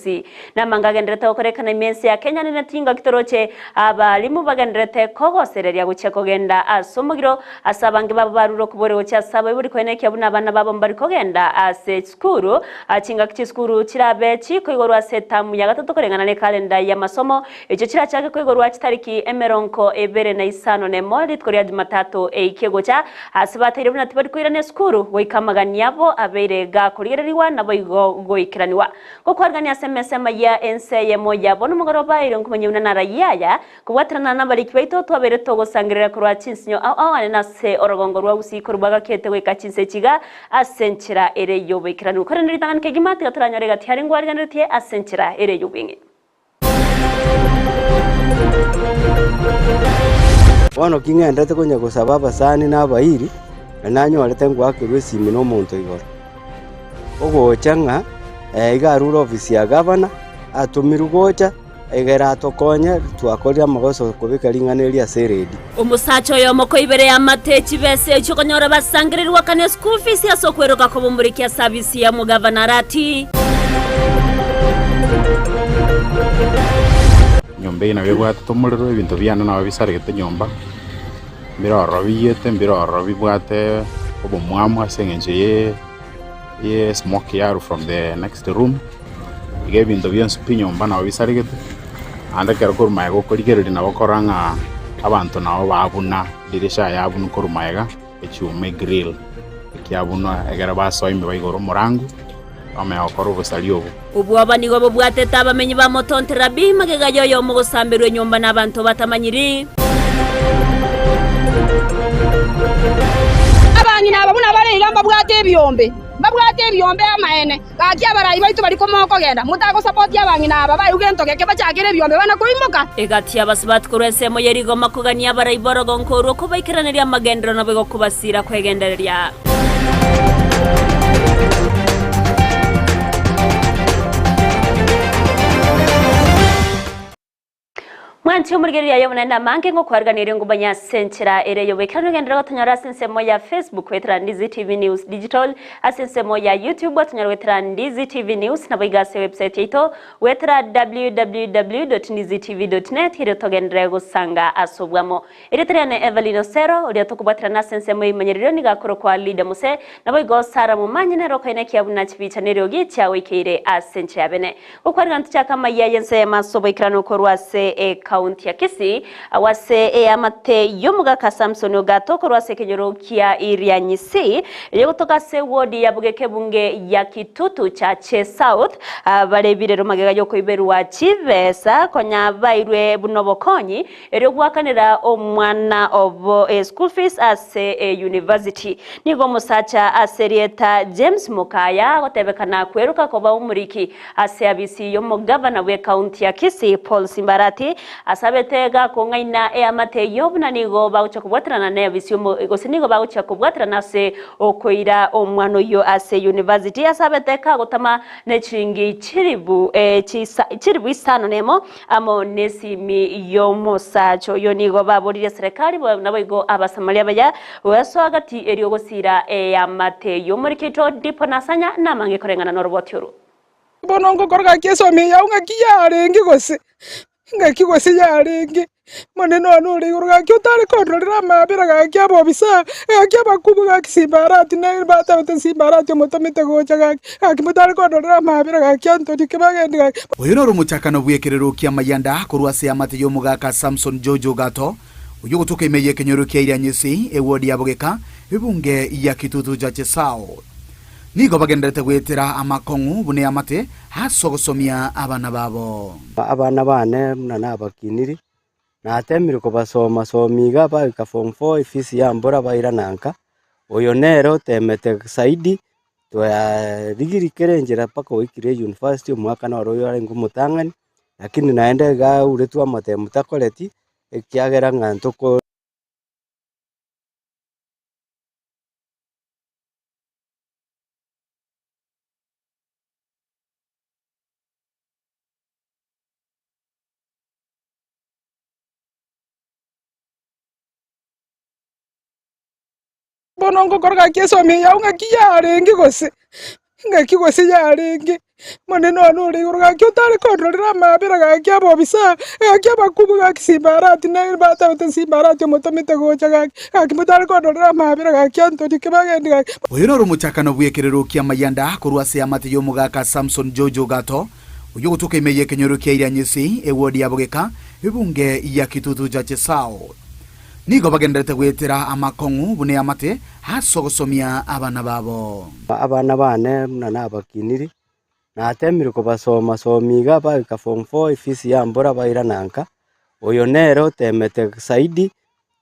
Gusii. Namanga agenderete gokorekana ime ense ya Kenya nene tingaki toroche abalimu bagenderete kogosereria gochia kogenda ase omogiro ase abange babo barure okobore gochia ase abaibori koenekia buna abana babo mbari kogenda ase chisukuru. Chingaki chisukuru chirabe chikoigorwa ase etamu ya gatato koreng'ana ne kalenda y'amasomo echio chirachake koigorwa chitariki emerongo ebere na isano nemo rituko ria Jumatatu eiki egocha ase bateire buna tibari koirana esukuru goika amagani abo abeire gakorigererigwa naboigo goikeranigwa. Gokwarigania ase emesa emayia ense eyemo yabo nomogoroba, erio nkomanya buna narayie aya, kobwaterana nabariki baito twabeire togosangerera korwa chinsinyo ao ao ane nase orogongo rwa Gusii korwa bwagakete goika chinse echi iga ase enchera ere y'oboikeranu. Korende ritang'ani kegima tiga toranyore egati aria ngwariganeretie ase enchera ere y'obweng'e. Bono ki ng'endete konya gosaba abasani na abairi, na nanyorete ngoakerwa esimi nomonto igoro. Ogocha ng'a iga arure ofisi ya gavana, atomirwe gocha, egere atokonye twakorire amagoso kobeka ring'ana eri ase eredio. Omosacha oyomo koibera eamate chibesa echio okonyora basangererigwe akane school fees ase okweroka koba omoriki ase abisi ya omogavana Arati. Nyomba eye nabo ebwatete omorero, ebinto biane nabo bisaregete nyomba, mbire ororo biyete, mbire ororo bibwate obomwamu ase eng'encho ye ye smoke yarwa from the next room, iga ebinto bionsi pi nyomba nabo bisaregete, naende ekero korwa magega okorigereria nabo okorora ng'a abanto nabo babuna dirisha yabunwa korwa magega, echuma egrill ekiabunwa ekero basoa ime baigora omorango, bamanya gokora obosaria obwo. Obwoba nigo bobwatete abamenyi ba Motonterabi, magega y'oyomo gosamberwa enyomba n'abanto batamanyiri. Abang'ina aba buna bare iga mbabwate ebiombe, mbabwate ebiombe amaene. Gaki abarai baito bari komokogenda, motagosapoti abang'ina aba baigwe gento geke bachakere ebiombe bana koimoka. Egati y'abasubati korwa ensemo ye rigoma kogania abarai b'orogongo orwo kobaikeraneria amagenderero naboigo kobasiira kwegendereria. Mwanche omorigereria aye Omonene amange ngokwarganeria ngomanye ase enchera ere y'oboikeranu egenderere gotonyora ase ensemo ya Facebook goetera Ndizi TV News Digital, ase ensemo ya YouTube gotonyora goetera Ndizi TV News naboigo ase website yaito goetera www.ndizitv.net erio togenderere gosanga ase obwamo. Erieta riane Evelyn Osero, oria tokobwaterana ase ensemo y'ebimanyererio nigo akorokwa Lydia Mose, naboigo Sarah Momanyi nere okoenekia buna chibicha neriogi chiagoikeire ase enchera ya bene. Gokwarera ntochake amayia y'ense eyemo ase oboikeranu korwa ase ekaunti ya Kisii, agwo ase eamate y'omogaka Samson Ogato korwa ase ekenyoro kia Irianyisi, eyegotoka ase ewodi ya Bugeke ebunge ya Kitutu Chache South, bare ebirero magega y'okoiberwa chibesa konya bairwe buna obokonyi Erio gwakanera omwana obo eschool fees ase e university. Nigo omosacha ase erieta James Mokaya agotebekana kweruka koba omoriki ase abisi y'omogavana bw'ecounty ya Kisii Paul Simbarati asabete gakong'aina eamate eyio buna nigo bagochia kobwaterana ne abisi gose nigo bagochia kobwaterana ase okoira omwana oyio ase university asabete kagotama ne chiringi chiribu chiribu isano nemo Amo nesimi y'omosacha oyio nigo baboririe serikali naboigo Abasamaria abaya goesoa gati erio gosiira eamate y'omoriki oito Dipo Nasanya namange koreng'ana noroboti orwo. Bono ngokora gaki esomi eyao ng'aki yarenge gose, ng'aki gose yarenge. Omonene one ore igoro gaki otare kondorera amaabera gaki abobisa, gaki abakubu gaki Simbarati na batabete Simbarati omotomete gocha gaki, gaki motare kondorera amaabera gaki Anthony Kebageni gaki. Oyo noro omochakano bw'ekerero ki'amayanda korwa ase eamate y'omogaka Samson George Ogato, oyio ogotoka ime y'ekenyoro kia Irianyisi, ewodi ya Bogeka, ebunge ya Kitutu Chache South. Nigo bagendererete goetera amakong'u buna eamate ase ogosomia abana babo. Abana bane buna nabakiniri, natemire kobasoma somia iga baika form four efees yambora bairana nka, oyo nere otemete zaidi, twarigirie kera enchera mpaka oikire university omwaka noro oyo arenge omotang'ani, lakini naende iga auretwe amatemu takoreti, ekiagera ng'a ntoko. Bono ngokora gaki esomi eyao ng'aki yarenge gose, ng'aki gose yarenge. Monene one ore igoro gaki otare kondorera amaabera gaki abobisa, gaki abakubu gaki Simbarati na batabete Simbarati omotomete gocha gaki, gaki motare kondorera amaabera gaki Anthony Kibagendi gaki. Oyo noro omochakano bw'ekerero ki'amayanda korwa ase amate y'omogaka Samson George Ogato, oyio ogotoka ime y'ekenyoro kia Irianyisi, ewodi ya Bogeka, ebunge ya Kitutu Chache South. Nigo bagendererete goetera amakong'u buna eamate ase ogosomia abana babo. Abana bane buna nabakiniri, natemire kobasoma somia iga baika form four efees yambora bairana nka, oyo nere otemete zaidi,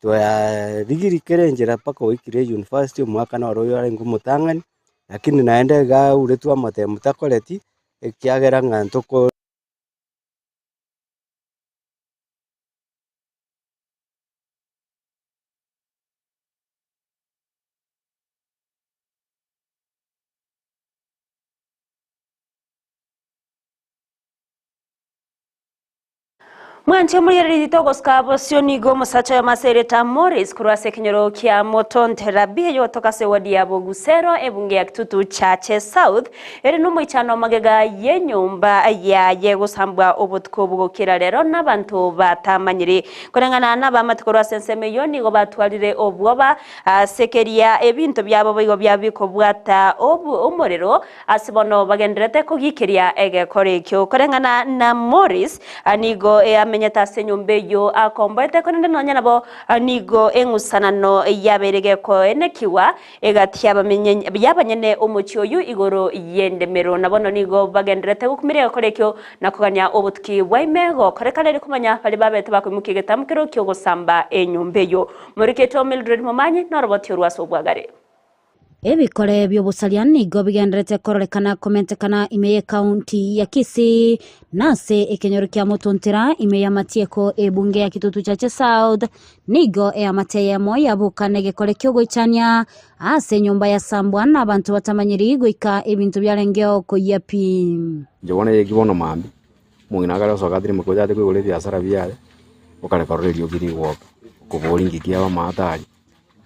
twarigirie kera enchera mpaka oikire university omwaka noro oyo arenge omotang'ani, lakini naende iga auretwe amatemu takoreti, ekiagera ng'a ntoko. Mwanche omorigereria togosuka bosio nigo omosacha oyomo ase erieta Morris korwa ase ekenyoro kia Motonte Rabi eyogotoka ase eward ya Bogusero ebunge ya Kitutu Chache South ere nomoichano magega y'enyomba yaye gosambwa obotuko obogokera rero nabanto batamanyiri. Koreng'ana nabamate korwa ase ensemo eyio nigo batwarire obwoba ase keria ebinto biabo boigo biabikobwata omorero Ase bono bagendererete kogikeria egekora ekio. Koreng'ana na Morris, nigo amenyete ase enyomba eyio akomboete, korende nonya nabo nigo eng'usanano yabeire gekoenekigwa egati y'abanyene omochie oyio igoro y'endemero. Na bono nigo bagendererete gokumeria egekora ekio na kogania obotuki bwa ime gokorekana erio komanya baria babete bakoimokia egetamokero ki'ogosamba enyomba eyio. Moriketwe Mildred Momanyi noroboti orwo ase obwagare. Ebikore bi'obosaria nigo bigendererete kororekana komentekana ime y'Ekaunti ya Kisii na ase ekenyoro kia Motontera ime y'amatieko ebunge ya Kitutu Chache South nigo eamate eyemo yaboka negekore ki'ogoichania ase enyomba yasambwa na abanto batamanyiri goika ebinto biarengeo koyia pi. Inche bono eyeki bono mambia, omong'ina akare gosoka atire mokoyo ate koigora ebiasara biaye, okare korora eriogi rigwoka, okoboria ng'iki kiaba amato aria.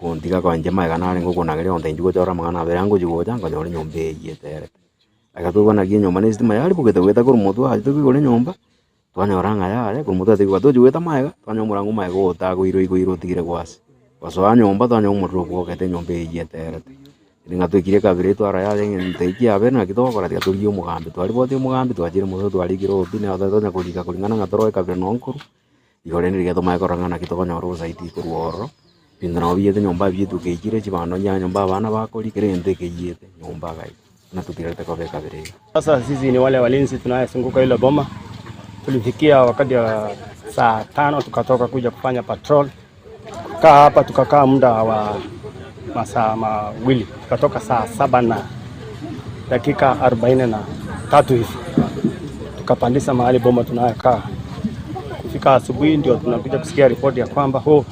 Gontiga koa inche magega narenge okonageria onde inchuo gocha orore amang'ana abere angochia gocha nkonyora enyomba eywo eterete. Ekero twaigwa naki enyomba na estima yaribogete goeta korwa motwe aye tokoigora enyomba, twanyora ng'a yaya korwa motwe ase tochia goeta magega, twanyora omorango magega otagoirwe oigoirwe otigire gwasi. Gosoa nyomba twanyora omorero obwogete enyomba eywo eterete. Ere ng'a twaikire ekabira etwara yaya eng'encho eywo kiabere naki togokora tiga torigie omogambi, twaribotie omogambi twachire mono twarikire OB nabo twatonya korika koringana ng'a toroe ekabira nonye nkorwa. Igo rende riria tomanye korora ng'a naki tokonyora obosaidi korwa ororo, ebinto nabo biyete nyomba bietuka echire, chibando nchiare nyomba abana bakoria, kera egento ekeyete nyomba iga iga, buna totigarete koba ekabira iga. Sasa sisi ni wale walinzi tunayezunguka hilo boma. Tulifikia wakati wa saa tano tukatoka kuja kufanya patrol. Kukaa hapa tukakaa muda wa masaa mawili, tukatoka saa saba na dakika 43 hivi tukapandisha mahali boma tunayokaa. Kufika asubuhi ndio tunakuja kusikia ripoti ya kwamba ho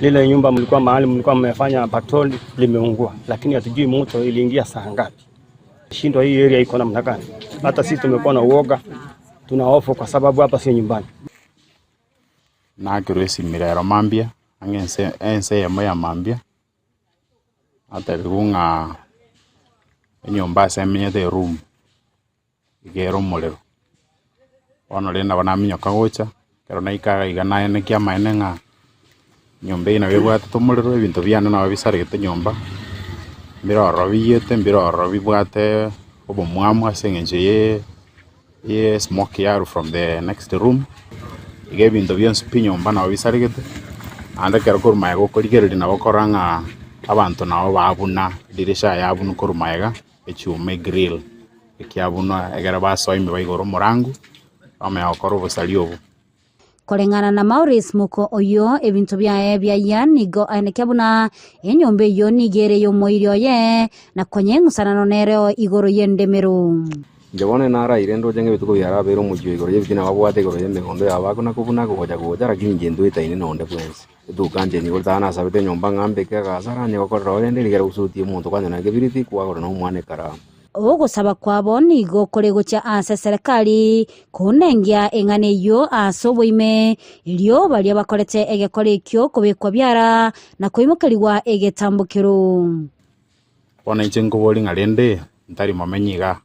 lile nyumba mlikuwa mahali mlikuwa mmefanya patrol limeungua, lakini hatujui moto iliingia saa ngapi. Shindwa hii area iko namna gani? Hata sisi tumekuwa na uoga, tuna hofu kwa sababu hapa sio nyumbani. Nakerwa esimira ero mambia, ang'e ense ense eyemo ya mambia, natebiwa ng'a enyomba ase emenyete eroom, iga ere omorero. Bono rende nabo naminyoka gocha, ekero naika iga iga naenekia amaene ng'a enyomba eye nabo ebwatete omorero, ebinto biane nabo bisaregete nyomba, mbire ororo biyete, mbire ororo bibwate obomwamu ase eng'encho ye. Smoke yarwa from the next room, iga ebinto bionsi pi nyomba nabo bisaregete, naende ekero korwa magega okorigereria nabo okorora ng'a abanto nabo babuna edirisha yabunwa korwa magega, echuma egrill ekiabunwa ekero basoa ime baigora omorango, bamanya gokora obosaria obwo. Koreng'ana na Maurice moko oyio, ebinto biaye biayia nigo aenekia buna enyomba eyio nigo ere y'omoiri oye, na konya eng'usanano nereo igoro y'endemero. Inche bono naraire ndoche ng'a ebituko biarabeire omochie igoro y'ebitina babwate igoro y'emegondo yabo akona kobuna gocha gocha, lakini inche ntoetaine nonde bwensi. Etuka inche nigo tata nasabete enyomba ng'a mbeke agasara onye gokorera oo rende rigere gosutia omonto kwanyora ekebiriti kwagora na omwana ekaramu. Ogosaba kwabo nigo kore gochia ase serikali konengia eng'ana eyio ase oboime, erio baria bakorete egekora ekio kobekwa biara na koimokerigwa egetambokero. Bono inche nkoborie ng'a rende ntari momenyi igaa.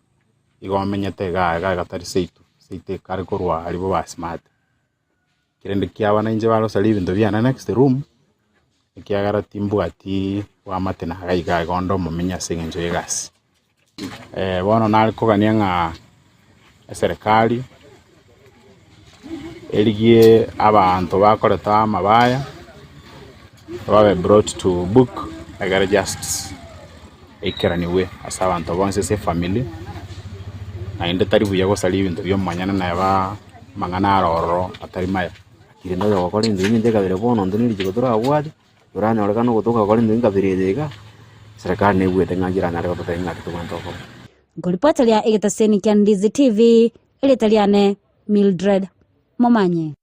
Igo amenyete igaa iga iga tari seito, seito ekare korwa aria bobasimate. Kerende kiaba nainche barosaria ebinto biane next room, ekiagera timbwati bwamate na iga iga igo onde omomenyi ase eng'encho ya egasi. Bono nare kogania ng'a eserekari erigie abanto bakoreta amabaya babe brought to book egere justice eikeranigwe ase abanto bonsi ase efamiri, naende tari buya gosaria ebinto bia omonyene neba amang'ana aro ororo atari maya. Rende oyogokora embiri ninche kabere bono intwe ne richiko torabwate, toranyorekane ogotoka gokora embiri kabere eye iga, serikali nebuete ng'a nchiranyare gototebia ng'aki tobwenerete gokora. Nkoripoteria egetaseni kia Ndizi TV, erieta riane Mildred Momanyi.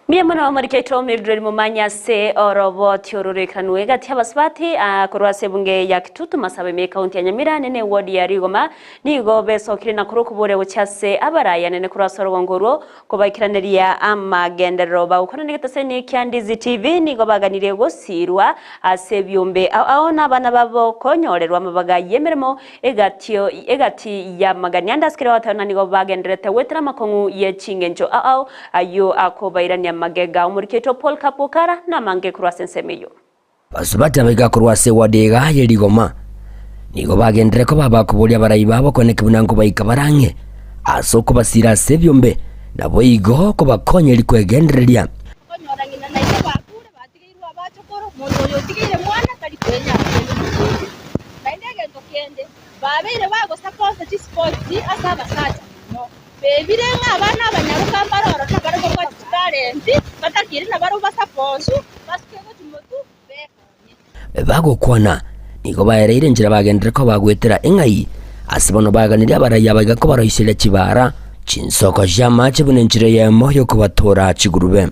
Mbuya mono omoriketo Mildred Momanyi ase oroboti ororekanwe egati y'abasubati korwa ase ebunge ya Kitutu Masaba ime ekaunti ya Nyamira nene eward ya Rigoma nigo besokire na korwa okoboria gochia ase abaraya nene korwa ase orogongo orwo Kobaikeraneria amagenderero bagokwana negetaseni kia Ndizi TV nigo baganirie gosiirwa ase ebiombe ao ao na abana babo konyorerwa amabaga y'emeremo egatio egati y'amagani ande ase kera goteba nigo bagendererete goetera amakong'u ye chingencho ao ao ayio akobairania magega. Omoriki oito Paul Kapokara namange korwa ase ensemo eyio. Basubati abaika korwa ase ewadi iga ye rigoma nigo bagenderere koba abakoboria abarai babo koneki buna nkobaika bare ang'e ase okobasiira ase ebiombe, naboigo kobakonya eri kwegendereria. Okonyora ng'ina na ise bakure, batigeirwe abachokoro, omonto oyo otigeire mwana tari kwenyara kende mokungu. Naende egento kende, babeire bagosaposa chisipoti ase abasacha mono. Bebire ng'a abana abanyaroka mbare ororo nabare kobwati chitalenti, batakiri nabarabwo basaposu, basuke gochia motwe, bekonye. Bagokwana, nigo baereire enchera bagenderere koba goetera eng'ai, ase bono baganirie abarai abaiga kobaroiseria chibaara, chinsoko chi'amache buna enchera eyemo y'okobatoora chigurube.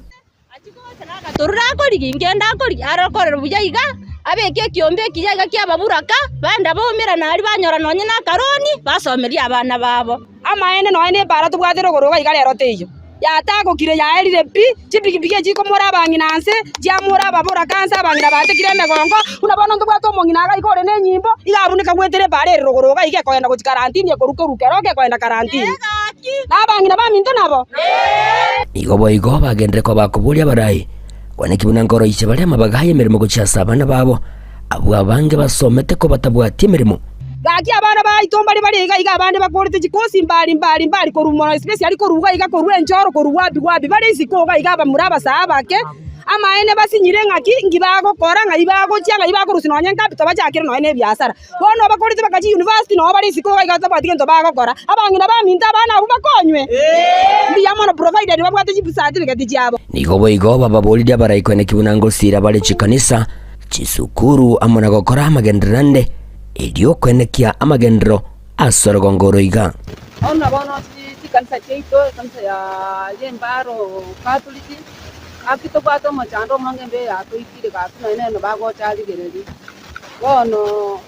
Torure akorigia, ingende akorigia, arokorere buya iga, abeke ekiombe ekiya iga ki'ababuraka, bande baumerane aria banyora nonye na akaroni, basomerie abana babo. Amaene nonya nebaara tobwate rogoro iga iga rero teiyo, yatagokire yaerire pi, chipigipigi echikomora abang'ina nse, chiamora ababoraka nse, abang'ina batekire emegongo, buna bono ntobwate omong'ina iga iga ore nenyimbo, iga abuneka goetera ebaara ere rogoro iga iga ekogenda gochia karantini ekorwa korwa keroka ekoenda karantini. Na abang'ina baminto nabo. Nigo boigo bagenderere koba bakoboria abarai, Kwaneki buna nkoroisia bare amabaga y'emeremo gochia ase abana babo, abwo abange basomete ko batabwati emeremo. Gaki abana baito mbare bare iga iga abande bakorete chikosi mbari mbari mbari korwa mono especially korwa iga iga korwa enchoro korwa wapi wapi bare isiko iga iga abamura abasae abake amaene basinyire ng'aki nki bagokora ng'ai bagochia ng'ai bakorusia nonye ncapital bachakire nonye na ebiasara. Bono abakorete bakachia university noo bare isiko iga iga batabwati gento bagokora. Abang'ina baminto abana abwo bakonywe? Mbuya mono provided babwate chicertificate chiabo. Nigo boigo bababoririe abaraikweneki buna ngosiira bare chikanisa, chisukuru amo na gokora amagenderero ande, erio kwenekia amagenderero ase orogongo oro iga. Bono bono chikanisa chiaito, ekanisa ya y'Embaro Catholic, gaki tobwate omochando omonge embe yatoikire gaki nonye nere bagocha arigereria. Bono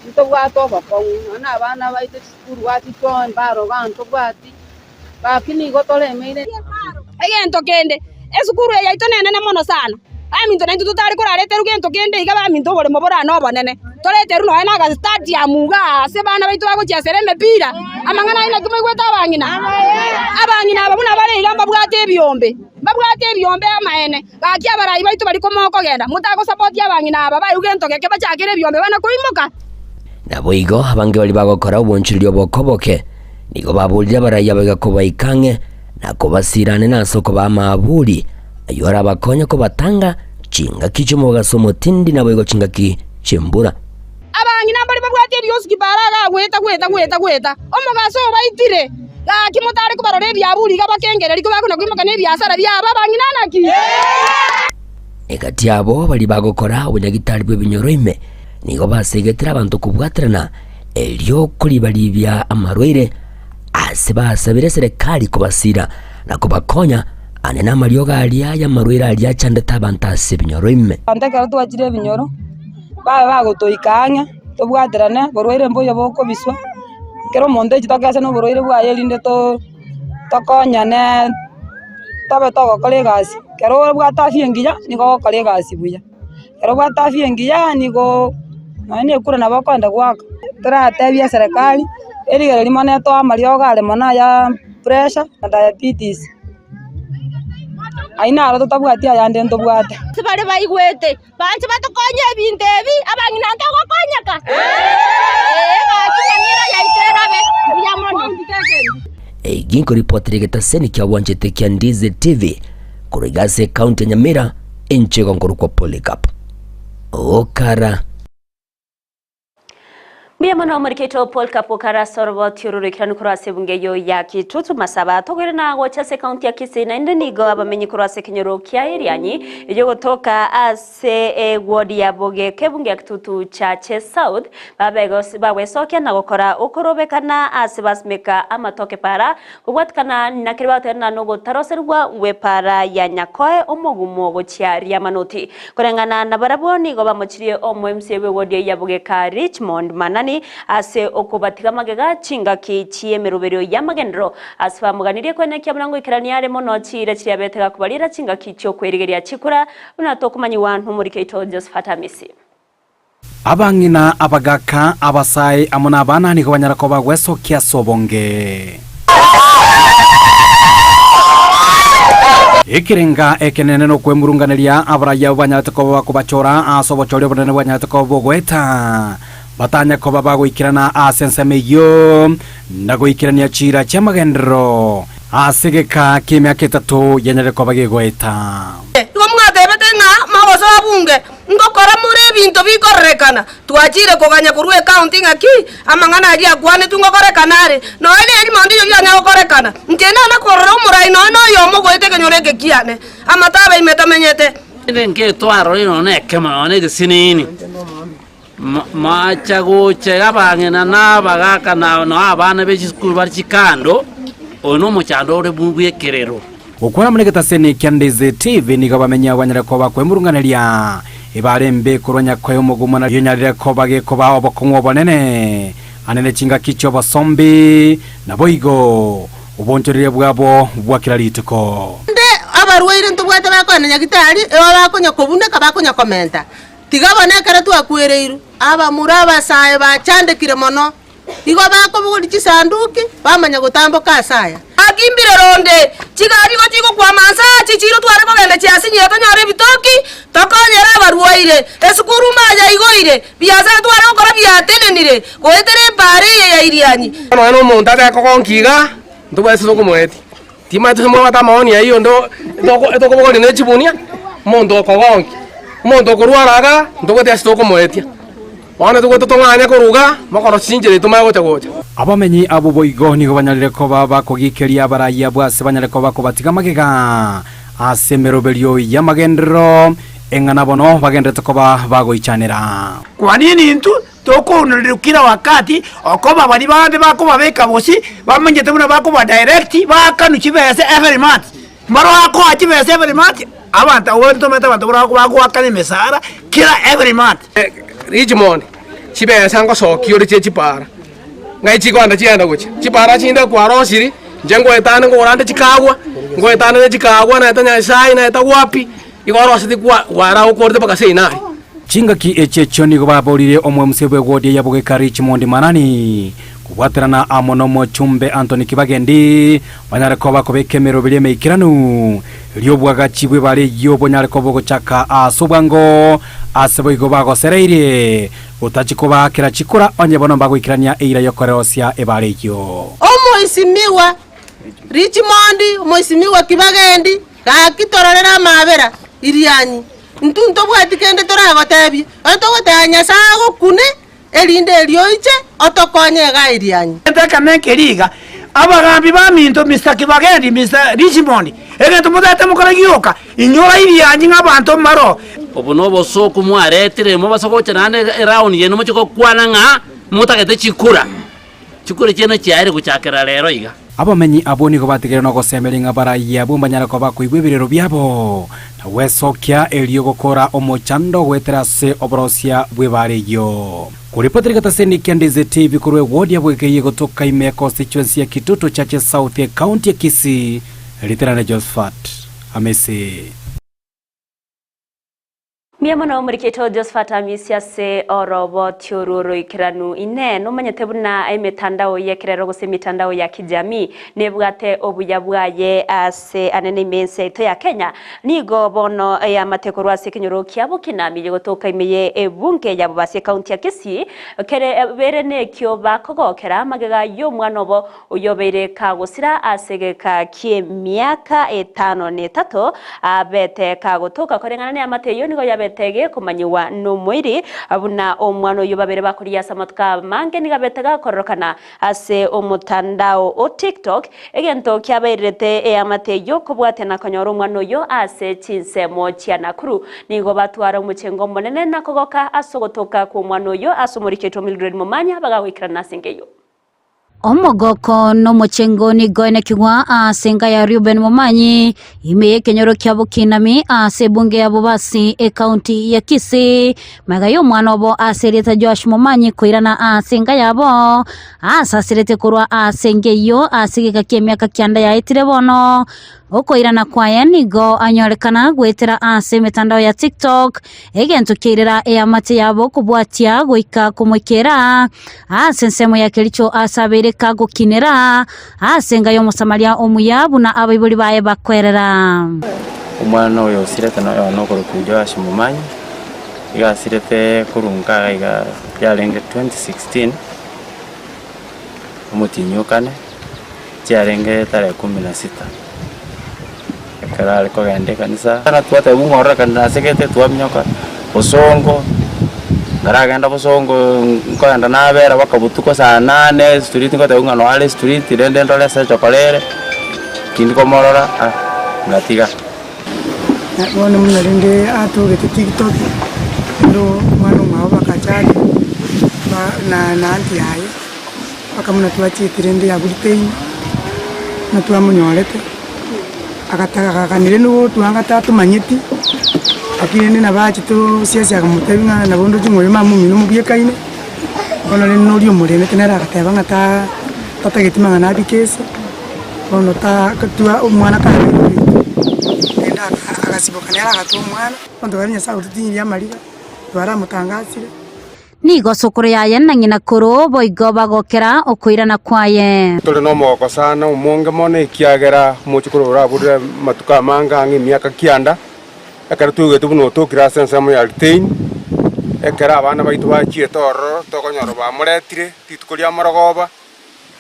ntobwate obokong'u, nonya na abana baito chisukuru gwachitwa embaro iga ntobwati, gaki nigo toremeire. Egento kende, esukuru eye yaito nenene mono sana, baminto naintwe totare korareterwa gento kende iga baminto oboremo borane obonene, toreterwe nonya na agastadium igaa ase abana baito bagochiasera emepira, amang'ana ayio naki moigwete abang'ina? Abang'ina aba buna bare iga mbabwate ebiombe, mbabwate ebiombe amaene. Gaki abarai baito baria komokogenda, motagosapotia abang'ina aba baigwe gento geke bachakere ebiombe bana koimoka. Naboigo abange baria bagokora obonchoreria obokoboke nigo baborire abarai abaiga kobaika ang'e na kobasiranera ase okobaa amaaburi ayio arabakonye kobatanga chingaki chi'omogaso omotindi naboigo chingaki chi'embura. Abang'ina mbaria babwate ebiosuki bara iga goeta goeta goeta goeta, omogaso obaitire. Gaki motare kobarora ebiaburi iga bakengereria kobakona koimoka nebiasara biabo abang'ina naki? Egati yabo baria bagokora obonyagitari bw'ebinyoro ime nigo basegetire abanto kobwaterana erio koribaribia amarwaire ase basabire eserekari kobasira na kobakonya ane namariogo aria y'amarwaire aria achandete abanto ase ebinyoro ime. Abanto ekero twachire ebinyoro, babe bagotoika ang'e, tobwaterane, borwaire mboiyo bokobiswa, kera omonto ochi ase noborwaire bwaye erinde to tokonyane tobe togokora egasi. Ekero obwate afya engiya, nigo ogokora egasi buya, ekero obwate afya engiya nigo nonye na ekura nabo okogenda goaka. Toratebie eserekari. Erigererio mono etoa amariogo are mono aya pressure na diabetes. Ayio naro totabwati ayande ntobwate. Ase baria baigwete, banche batokonye ebinto ebi, abang'ina ntogokonyeka? Ee, gaki nyamira yaito erabe buya mono. Egi nkoripotera egetaseni kia bwanchete kia Ndizi TV korwa iga ase ekaunti ya Nyamira, inche igo nkorokwa Polycarp Okara. Mbuya mono omoriketo Paul Kapokara ase oroboti oro roikeranu korwa ase ebunge eyio ya Kitutu Masaba. Togoire na gocha ase ekaunti ya Kisii naende nigo abamenyi korwa ase ekenyoro kia Irianyi eyio gotoka ase eward ya Bogeka ebunge ya Kitutu Chache South bagwesokia na gokora okorobekana ase basimeka amatoke para Kobwatikana na keria bagotegerana nogotaroserigwa gw'epaara ya Nyakoe omogumo gochia Riamanoti. Koreng'ana nabarabwo nigo bamochirie omoMCA bw'ewodi ya Bogeka Richmond Manani ase okobatiga magega chingaki chi'emeroberio y'amagenderero ase bamoganirie koenekia buna ngoikerania are mono chiira chiria abete gakobariera chingaki chi'okwerigeria chikura buna tokomanyigwa nomoriki oito Josephat Amisi. Abang'ina, abagaaka, abasae, amo nabana nigo banyara koba gwesokia ase obonge. Ekerenga ekenene nokwemurunganeria abarai abwo banyarete koba bakobachora ase obochori obonene bwanyarete koba bogoeta, batanye koba bagoikerana ase ensemo eyio, na goikerania chiira chi'amagenderero ase egeka ki'emiaka etato yanyarire koba gegoeta. Igo mwatebete ng'a mogosoa bunge Ngokora more ebinto bikororekana, twachire koganya korwa ekaunti ng'aki amang'ana aria akwanetwe ngokorekana are, nonya nerimo ndiyo rianya gokorekana. Inche nana korora omorai nonya noyomo goeta ekenyoro eke kiane, amato abaime tamenyete. Rende ngetwarore nonya nekemo nonya egesinini, macha gocha iga abang'ina na abagaka na nonya abana be chisukuru bare chikando, oyo nomochando ore bw'ekerero. Gokwana buna egetaseni kia Ndizi TV nigo abamenyi abo banyare koba kwemurunganeria ebare embe korwa nyakoe omogumo na yonyarire koba gekobaa obokong'u obonene ane ne chingaki chi'obosombi, naboigo obonchoreria bwabo bwa kera rituko. Naende abarwaire ntobwate bakoenda nyagitari, eba bakonya kobuneka bakonya komenta. Tiga bono ekero twakwereirwe, abamura abasae bachandekire mono. Igo bakobogoria chisanduki, bamanya gotamboka ase aya. Akimbire ronde, chigari igo chigokwama nse aa chichire tware kogenda chiasinyire tonyore ebitoki, tokonyere abarwaire, esukuru maya igoire, biasara tware gokora biatenenire, goetera epaara eye ya Irianyi. Nonya na omonto atekogonkia iga, ntobwate ase tokomoetia. Timanyeti gose mwabwate amaoni ayio onde etokobogoria ne chibunia, omonto okogonkia, omonto okorwara iga, ntobwate ase tokomoetia. Bono togoeta tong'anye korwa iga, mokorosia chinchera echi tomanye gocha gocha. Abamenyi abwo boigo nigo banyarire koba bakogikeria abarai abwo ase banyare koba kobatiga magega ase emeroberio y'amagenderero, eng'ana bono bagendererete koba bagoichanera. Kwa nini intwe Tokounererwa kera wakati, okoba baria bande bakobabeka bosio, bamanyete buna bakoba direct, baakanwa chibesa every month. Mbaro bakoa chibesa every month, abanto abwo ntomanyete abanto buna bagoakana emesara kera every month. Richmond, chibesa ngosokia ore chie chipara, ng'ai chikoenda chiaenda gochia? Chipara chinde kwarosirie, inche ngoetane nkogora nde chikagwa, ngoetane ne chikagwa naeta Nyasaye naeta wapi. Igo oroseti kwaragokorete mpaka Sinai. Chingaki echi echio nigo baborire omwemusia bw'egwodi ya Bogeka Richmond Manani kobwaterana amo nomochumbe Anthony Kibagendi banyare koba kobeka emeroberi emeikeranu erio obwagachi bw'ebara eyio bonyare koba ogochaka ase obwango ase boigo bagosereirie gotachi kobaakera chikura onye bono mbagoikerania eira y'okoreosia ebara eyio. Omoisimigwa Richmond, Omoisimigwa Kibagendi, Gaki tororere amaabera, Irianyi, intwe ntobwati kende toragotebie, onye togotebia Nyasae agokune, erinde erio oiche otokonye igaa Irianyi. Egento ekemo ekeri iga, abagambi baminto Mister Kibagendi, Mister Richmond, egento motaete mokore gioka, inyora Irianyi ng'a abanto mbaro. Obo nobosooku mwaretire, mobase gocha naende eround yaino moche gokwana ng'a motagete chikura. Chikura chiaino chiaerire gochakera rero iga. Abamenyi abwo nigo batigaire nogosemeria ng'a barayi abwo mbanyare koba koigwa ebirero biabo, na gwesokia erio gokora omochando goetera ase oborosia bw'ebaara eyio. Koripotera egetaseni kia Ndizi TV korwa ewodi ya Bwegei egotoka ime ya constituency ya Kitutu Chache South ecounty ya Kisii, Riterane Josphat Amisi. Mbuya mono omorikito Josephat Amisi ase oroboti oru oroikeranu. Inee, nomanyete buna emetandao y'ekerero gose emitandao ya kijamii nebwate obuya bwaye ase anene ime y'ense yaito ya Kenya? Nigo bono eamate korwa ase ekenyoro kia Bokinami gegotoka ime ye ebunge ya Bobasi ekaunti ya Kisii kere bere nekio bakogokera magega y'omwana obo Oyobeire kagosira ase egeka ki'emiaka etano na etato, abete kagotoka koreng'ana neamate eyio nigo yabete gekomanyigwa nomoiri, buna omwana oyio babere bakorigia ase amatuko amange nigo abete gakororokana ase omotandao o TikTok, egento kiabairerete eamate eyio kobwatia na konyora omwana oyio ase chinsemo chia Nakuru. Nigo batwara omochengo omonene na kogoka ase ogotoka kw'omwana oyio ase omoriki oitwa Mildred Momanya bagagoikerana ase enka eyio. Omogoko nomochengo nigo enekigwa ase enka ya Reuben Momanyi ime y'ekenyoro kia Bokinami ase ebunge ya Bobasi ekaunti ya Kisii. Magega y'omwana obo ase erieta Joash Momanyi koirana ase enka yabo asasirete korwa ase enka eyio ase egeka ki'emiaka kianda yaetire bono. Okoirana kwaye nigo anyorekana goetera ase emetandao ya TikTok, egento kiairera eamate yabo kobwatia goika komoikera ase ensemo ya Kericho ase abeire kagokinera ase enga y'Omosamaria omuya buna abaibori baye bakwerera. Omwana oyo osirete noyo one okorokwa Joash Momanyi, iga asirete korwa nka iga yarenge 2016, omotienyi o kane. Chiarenge tarehe kumi na sita, ekero are kogenda ekanisa, ekero twatebwa ng'a orore kende nasegete twaminyoka bosongo, nkaragenda bosongo nkoenda nabera mpaka botuko saa nane street ngotebiwa ng'a noare estreet rende ndore ase echokora ere, tindi komorora ah, ngatiga. Bono buna rende atogete tiktok, rende omwana omwabo bakacharia na na aunty yaye. Mpaka buna twachiete rende abwo riteini, buna twamonyorete, agatagakanire nigo twanga tatomanyeti, lakini rende nabo achete gosiasia akamotebia ng'a nabo ndoche ng'a oyo mama omino mobiekaine, bono rende noria omoremete nere agateba ng'a ta tatageti mang'ana abike ase, bono ta twa omwana kare rende aka agasiboka nere agatoa omwana, abanto baria Nyasaye ototinyirie amariga, twaramotangasire. Nigo sokoro yaye na ng'ina koro boigo bagokera okoirana kwaye. Tore nomogoko sana omonge mono, ekiagera omochokoro oraburire amatuko amange ang'e emiaka kianda, ekero twaigwete buna otokire ase ensemo ya Litein, ekero abana baito bachiete ororo tokonyora bamoretire rituko ria morogoba,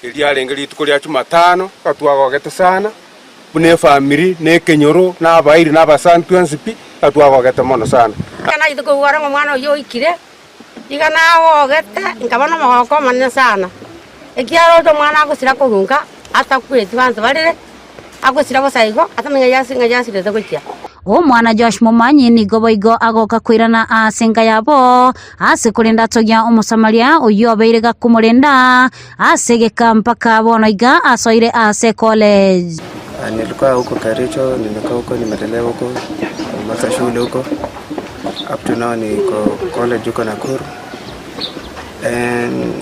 eriarenge rituko ria Jumatano, igo twagogete sana buna efamiri, na ekenyoro, na abairi, na abasani twensi pi, igo twagogete mono sana. Ekero nachiete koigwa ng'a omwana oyio oikire, iga nagogete, nkaba nomogoko omonene sana, ekiagera oche omwana agosira korwa nka, atakweti banto barere, agosira bosa igo, atamanya ng'a ng'a yasirete gochia. Omwana Joash Momanyi nigo boigo agoka koirana ase enka yabo, ase korende atogia Omosamaria oyio obeire gakomorenda ase egeka mpaka bono iga asoire ase college. Nilikuwa huko Kericho, nimekaa huko, nimelelewa huko, nimemaliza shule huko. Up to now niko college huko Nakuru. And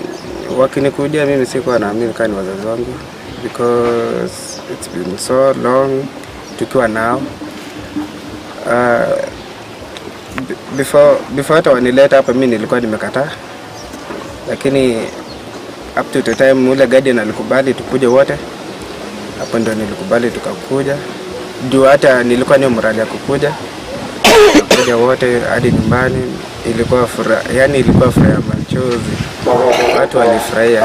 wakinikujia mimi sikuwa naamini kama ni wazazi wangu because it's been so long tukiwa nao. Uh, before before hata wanileta hapa mimi nilikuwa nimekataa, lakini up to the time ule guardian alikubali tukuje wote, hapo ndio nilikubali tukakuja, juu hata nilikuwa ni morali ya kukuja kuja wote hadi nyumbani. Ilikuwa furaha, yani ilikuwa furaha ya machozi, watu walifurahia.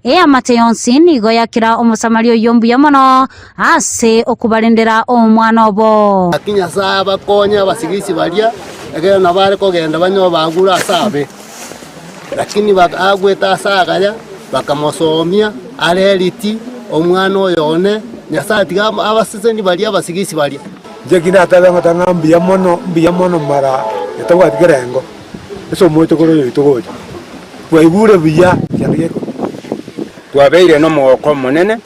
Eamate yonsi nigo yakira Omosamaria oyio mbuya mono ase okobarendera omwana obo. Naki Nyasae abakonye abasigisi baria, ekero nabo are kogenda banyore bagure ase abe. Lakini agwete ase agaya, bakamosomia are eriti, omwana oyo one, Nyasae tiga abaseseni baria abasigisi baria. Inche eki natebe ngoteba ng'a mbuya mono, mbuya mono mara etabwati kerengo, ase omochokoro oyo oito gocha, twaigure buya kende gekoba. Twabeire nomogoko omonene,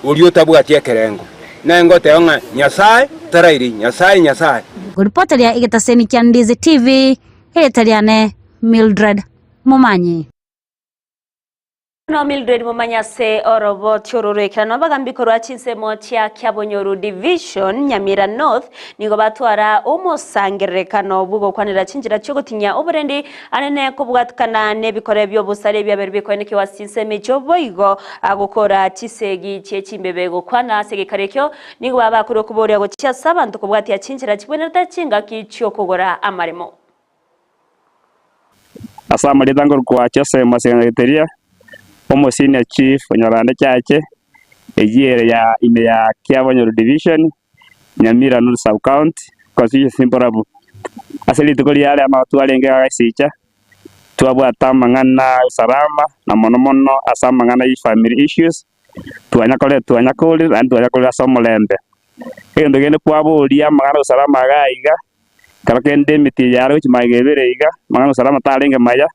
oria otabwati ekerengo, naye ngoteba ng'a Nyasae tarairi, Nyasae, Nyasae. Ngoripoteria egetaseni kia Ndizi TV, erieta riane Mildred Momanyi. No Mildred Momanya ase oroboti oro rw'ekerano abagambi korwa chinsemo chia Kiabonyoru Division, Nyamira North, nigo batwara omosangererekano bw'ogokwanera chinchera chi'ogotinyia oborendi anene kobwatikana n'ebikore bi'obosare ebiabeire bikoenekiwa ase chinsemo echio boigo gokora chisegi chie chimbebe gokwana ase egekaro ekio nigo babakorwa okoboria gochia ase abanto kobwatia chinchera chibwenerete chingaki chi'okogora amaremo. Ase amarieta nkorokwa Jose Maseng'ana Giteria, omo senior chief o Nyarande Chache, eyio ere ya ime ya Kiabonyoru Division, Nyamira North Sub County, Constituency Mborabu. Ase rituko riare amatuko arenge agasicha, twabwate amang'ana a usalama na mono mono ase amang'ana ya family issues, twanya twanya korera naende twanya korera ase omorembe. Egento kende kwaboria amang'ana a usalama iga iga, Ekero kende emeti eye yare gochia magega ebere iga, amang'ana gose aramato arenge maya,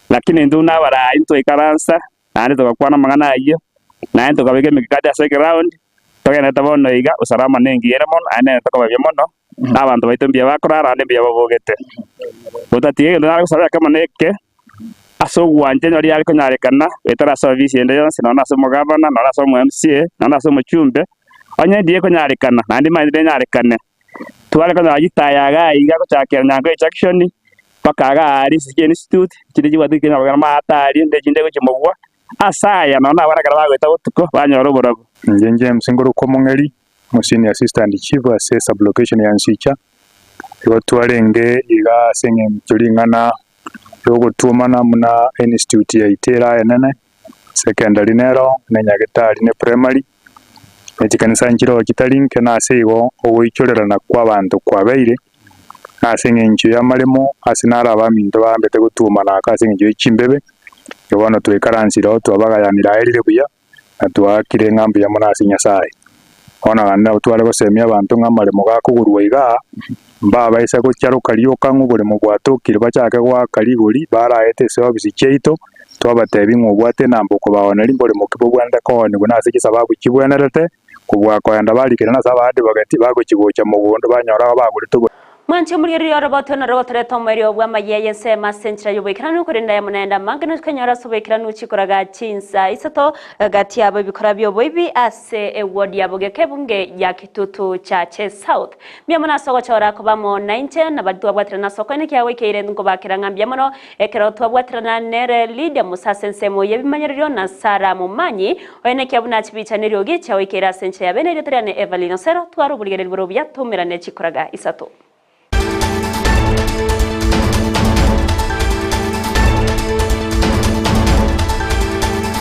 lakini intwe buna abarai ntwaikaransa, naende togakwana amang'ana ayio, naende tokabeka emikakati ase eground, togenderete bono iga, usalama nengiya ere mono, naende nere tokoba buya mono, na abanto baito mbuya bakorara naende mbuya babogete. Gotatiga egento nare gosaba ekemo na eke, ase ogwancha onye riare konyarekana, goetera ase ofisi ende yonsi, nonya ase omogavana, nonya ase omo MCA, nonya ase omochumbe, onye ndiye konyarekana, naende nimanyete nenyarekane. Tware konyora chitaya iga iga gochakera Nyankoyo Junction mpaka iga aaria Sisiki Institute, chinde chibwate kenya kogenda amato aria, nde chinde gochia mogwa, ase aya nonya na abana ekero bagoeta botuko banyora oborabu. Inche James nkorokwa Omong'eri, omo senior assistant chief ase sub-location ya Nsicha, igo twarenge iga ase eng'encho ring'ana riogotwomana buna institute yaito era enene, secondary nero, na nyagetari ne primary, ne chikanisa nchiroo chitari nke, na ase igo ogoichorerana kw'abanto kwabeire, na ase eng'encho y'amaremo ase naro abaminto baambete gotwomana aka ase eng'encho ye chimbebe, igo bono twaikaransire oo twabagayanire aerire buya, na twaakire ng'a mbuya mono ase Nyasaye. Bono naende nabo tware gosemia abanto ng'a amaremo gakogorwa igaa, mbabaisa gocharoka rioka ng'a oboremo bwatokire bachake goaka rigori baraete ase ofisi chiaito, twabatebia ng'a obwate enamba okobaoneria mboremo ki bobwenerete koonigwa na ase chisababu chibwenerete, kobua koenda barikire ase abaadvocate bagochi gocha mogondo banyora aba bagorete oboremo. Mwanche omorigereria oroboto noro rogotoreta omoerio bw'amayia y'ensemo ase enchera y'oboikeranu, korende aya monaende amange nochikonyora ase oboikeranu chikoraga chinsa isato gati yabo ebikora bi'oboibi ase eward ya Bogeka ebunge ya Kitutu Chache South. Mbuya mono ase ogochora koba amo nainche, na baria twabwaterana ase okoina kiagoikeire nkobakera ng'a mbuya mono ekero twabwaterana nere Lydia Musa ase ensemo y'ebimanyererio na Sarah Momanyi oenekia buna chibicha neriogi chiagoikeire ase enchera ya bene erieta riane Evelyn Osero tware oborigereria bore obuya toumerane chikoraga isato.